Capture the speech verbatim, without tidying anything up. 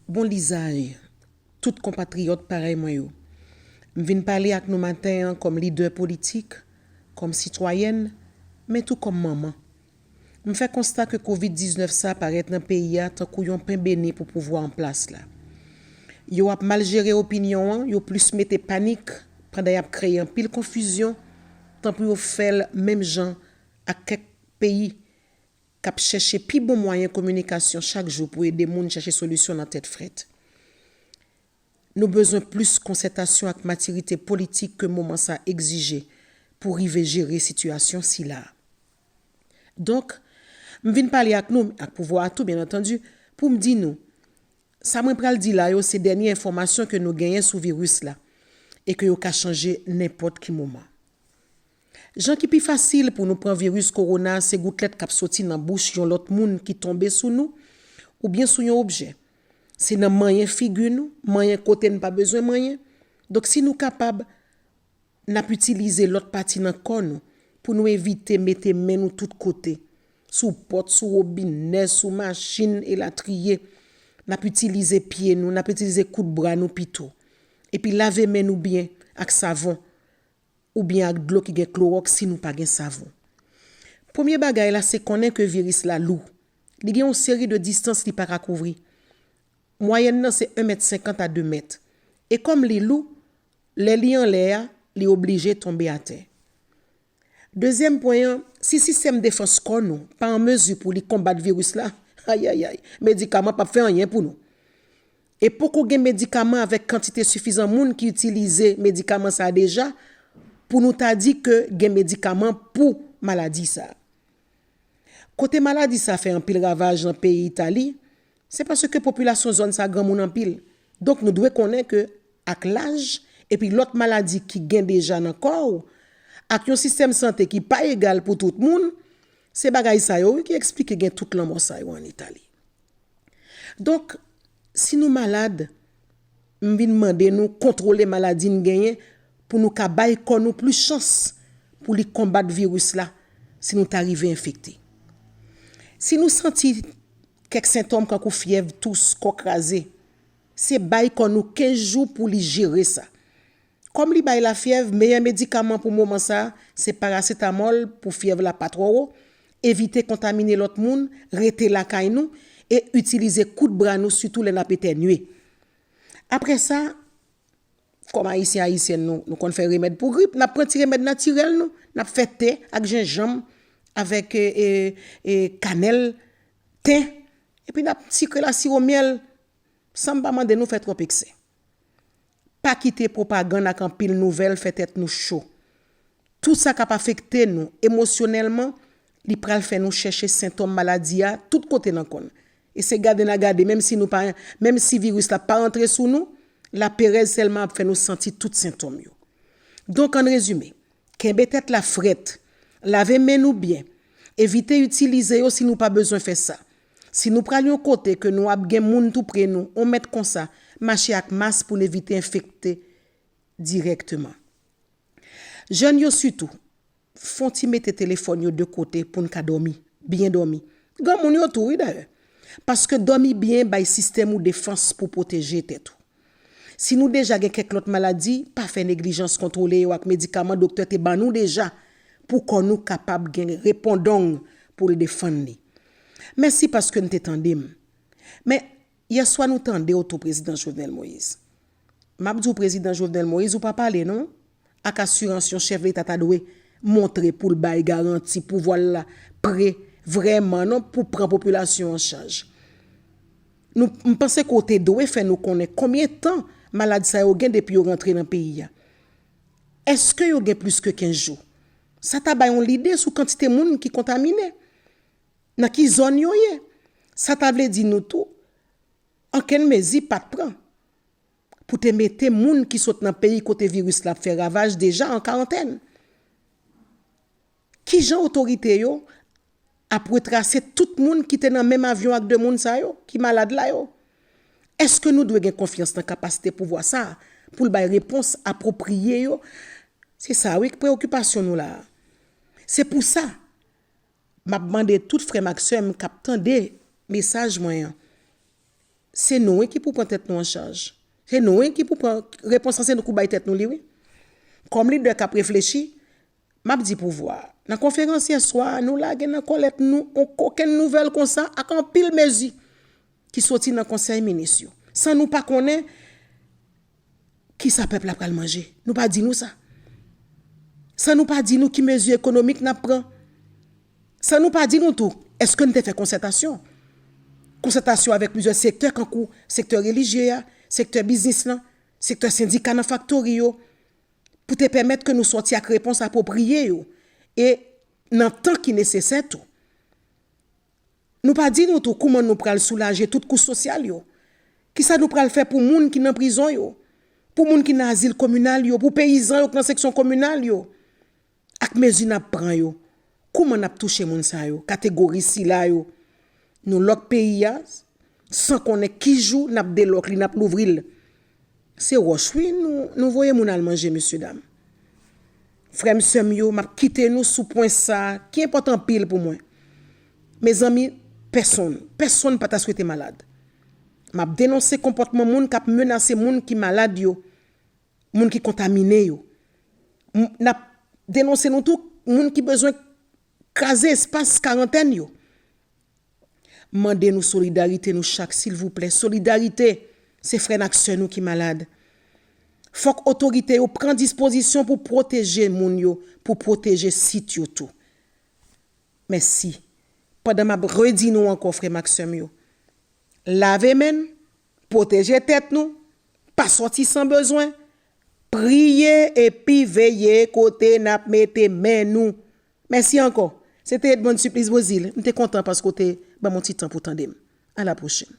Bon lizay, tout konpatriyòt parèy mwen yo. M vin pale ak nou maten an kòm lidè politik, kòm sitwayèn, men tou kòm manman. M fè konsta ke kovid diznèf sa parèt nan peyi a tankou yon pen beni pou pouvwa an plas la. Yo ap mal jere opinyon an, yo plis mete panik pandan y ap kreye anpil konfizyon, tan pou yo fè l menm jan ak kèk peyi k ap chèche pi bon mwayen kominikasyon chak jou pou ede moun chèche solisyon nan tèt frèt. Nou bezwen plis konsètasyon ak matirite politik ke moman sa egzije pou rive jere sitiyasyon sila a. Donk, m vin pale ak nou, ak pouvwa a tou, byen antandi, pou m di nou, sa mwen pral di la yo se dènye enfòmasyon ke nou genyen sou viris la e ke yo ka chanje nenpòt ki moman. Jan ki pi fasil pou nou pran viris kowona se goutlèt k ap soti nan bouch yon lòt moun ki tonbe sou nou oubyen sou yon objè. Se nan manyen figi nou, manyen kote n pa bezwen manyen. Donk, si nou kapab, n ap itilize lòt pati nan kò nou pou nou evite mete men nou tout kote, sou pòt, sou wobinè, sou machin, elatriye. N ap itilize pye nou, n ap itilize kout bra nou pito. Epi lave men nou byen ak savon oubyen ak dlo ki gen klowòks si nou pa gen savon. Premye bagay la se konnen ke viris la lou. Li gen yon seri de distans li pa ka kouvri. Mwayèn nan se en mèt senkant a de mèt. E kòm li lou, lè li anlè a, li oblije tonbe atè. Dezyèm pwen an, si sistèm defans kò nou pa an mezi pou li konbat viris la, ayayay, medikaman p ap fè anyen pou nou. E poko gen medikaman avèk kantite sifizan moun ki itilize medikaman sa a deja pou nou ta di ke gen medikaman pou maladi sa a. Kote maladi sa a fè anpil ravaj nan peyi Itali, se paske popilasyon zòn sa a granmoun anpil. Donk, nou dwe konnen ke ak laj epi lòt maladi ki gen deja nan kò w, ak yon sistèm sante ki pa egal pou tout moun, se bagay sa yo wi ki eksplike gen tout lanmò sa yo ann Itali. Donk, si nou malad, m vin mande nou kontwole maladi n genyen pou nou ka bay kò nou plis chans pou li konbat viris la si nou ta rive enfekte. Si nou santi kèk sentòm kankou fyèv, tous, kò kraze, se bay kò nou kenz jou pou li jere sa. Kòm li bay lafyèv, meyè medikaman pou moman sa a se parasetamòl pou fyèv la pa twò wo, evite kontamine lòt moun, rete lakay nou e itilize kout bra nou sitou lè n ap etènye. Apre sa, kòm Ayisyen, Ayisyèn, nou, nou konn fè remèd pou grip, n ap pran ti remèd natirèl nou, n ap fè te ak jenjanm, avèk e, e, e, kanèl, ten, epi n ap sikre l a siwo myèl, san m pa mande nou fè twòp eksè. Pa kite pwopagann ak anpil nouvèl fè tèt nou cho. Tout sa k ap afekte nou emosyonèlman, li pral fè nou chèche sentòm maladi a tout kote nan kò n. E se gade n a gade, menm si nou pa, menm si viris la pa rantre sou nou, laperèz sèlman ap fè nou santi tout sentòm yo. Donk, an rezime, kenbe tèt la frèt, lave men nou byen, evite itilize yo si nou pa bezwen fè sa. Si nou pral yon kote ke nou ap gen moun toupre nou, yon mèt konsa, mache ak mas pou n evite enfekte dirèkteman. Jèn yo sitou, fon ti mete telefòn yo de kote pou n ka dòmi, byen dòmi. Granmoun yo tou, wi dayè. Paske dòmi byen bay sistèm ou defans pou pwoteje tèt ou. Si nou deja gen kèk lòt maladi, pa fè neglijans kontwole yo ak medikaman doktè te ban nou deja pou kò nou kapab gen repondong pou l defann li. Mèsi paske n te tande m. Men, yèswa nou tande w tou, Prezidan Jovenel Moïse. M ap di w, Prezidan Jovenel Moïse, ou pa pale non ak asirans yon chèf leta ta dwe montre pou l bay garanti pouvwa l la pre vrèman non pou pran popilasyon an chaj. Nou, m panse ke w te dwe fè nou konnen konbyen tan malad sa yo gen depi yo rantre nan peyi a. Èske yo gen plis ke kenz jou? Sa ta bay yon lide sou kantite moun ki kontamine, nan ki zòn yo ye. Sa ta vle di nou tou, ankenn mezi pa t pran pou te mete moun ki sot nan peyi kote viris la ap fè ravaj deja an karantèn. Kijan otorite yo ap retrase tout moun ki te nan menm avyon ak de moun sa yo, ki malad la yo? Èske nou dwe gen konfyans nan kapasite pouvwa sa a pou l bay repons apwopriye yo? Se sa wi k preyokipasyon nou la a. Se pou sa, m ap mande tout frè m ak sè m k ap tande mesaj mwen an, Se nou, wi, ki pou pran tèt nou an chaj. Se nou, wi, ki pou pran repons lan, se nou ki pou bay tèt nou li, wi. Kòm lidè k ap reflechi, m ap di pouvwa a. Nan konferans yè swa a, nou lage nan kòlèt nou yon kokenn nouvèl konsa ak anpil mezi ki soti nan konsèy minis yo. San nou pa konnen kisa pèp la pral manje. Nou pa di nou sa. San nou pa di nou ki mezi ekonomik n ap pran. San nou pa di nou tou, èske n te fè konsètasyon? Konsètasyon avèk plizyè sektè, kankou sektè relijye a, sektè biznis lan, sektè sendika nan faktori yo, pou te pèmèt ke nou sòti ak repons apwopriye yo, e nan tan ki nesesè tou. Nou pa di nou tou kouman nou pral soulaje tout kous sosyal yo. Kisa nou pral fè pou moun ki nan prizon yo, pou moun ki nan azil kominal yo, pou peyizan yo ki nan seksyon kominal yo, ak mezi n ap pran yo. Kouman n ap touche moun sa yo, kategori sila yo? Nou lòk peyi a, san konnen ki jou n ap delòk li, n ap louvri l. Se wòch, wi, nou, nou voye moun al manje, mesye dam. Frè m, sè m yo, m ap kite nou sou pwen sa a, ki enpòtan anpil pou mwen. Mezanmi, pèsonn, pèsonn pa ta swete malad. M ap denonse konpòtman moun k ap menase moun ki malad yo, moun ki kontamine yo. M, n ap denonse nou tou, moun ki bezwen kraze espas karantèn yo. Mande nou solidarite nou chak, silvouplè. Solidarite, se frè n ak sè nou ki malad. Fòk otorite yo pran dispozisyon pou pwoteje moun yo, pou pwoteje sit yo tou. Mèsi. Pandan m ap redi nou ankò, frè m ak sè m yo, lave men n, pwoteje tèt nou, pa sòti san bezwen, priye epi veye kote n ap mete men nou. Mèsi ankò. Se te Edmonde Supplice Beauzile. M te kontan paske w te ban m yon ti tan pou tande m. A la pwochèn.